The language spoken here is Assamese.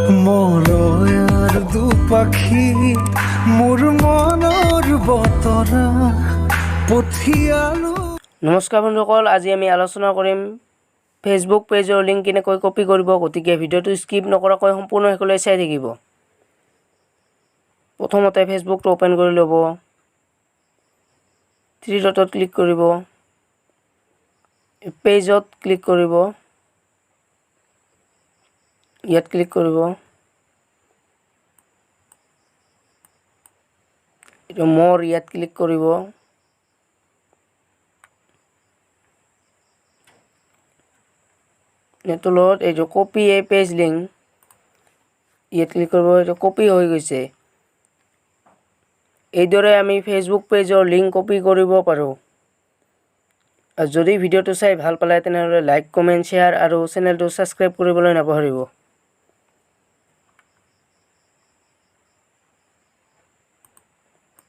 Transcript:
মলয়াৰ দুপাখি, মোৰ মনৰ বতৰা পঠিয়ালো। নমস্কাৰ বন্ধুসকল, আজি আমি আলোচনা কৰিম ফেচবুক পেজৰ লিংক কেনেকৈ কপি কৰিব। গতিকে ভিডিঅ'টো স্কিপ নকৰাকৈ সম্পূৰ্ণ শেষলৈ চাই থাকিব। প্ৰথমতে ফেচবুকটো অ'পেন কৰি ল'ব। থ্ৰী ডটত ক্লিক কৰিব, পেজত ক্লিক কৰিব, ইয়াত ক্লিক কৰিব। এইটো মোৰ ইয়াত ক্লিক কৰিব। তলত এইটো কপি এই পেজ লিংক, ইয়াত ক্লিক কৰিব। এইটো কপি হৈ গৈছে। এইদৰে আমি ফেচবুক পেজৰ লিংক কপি কৰিব পাৰোঁ। আৰু যদি ভিডিঅ'টো চাই ভাল পালে, তেনেহ'লে লাইক, কমেণ্ট, শ্বেয়াৰ আৰু চেনেলটো ছাবস্ক্ৰাইব কৰিবলৈ নাপাহৰিব।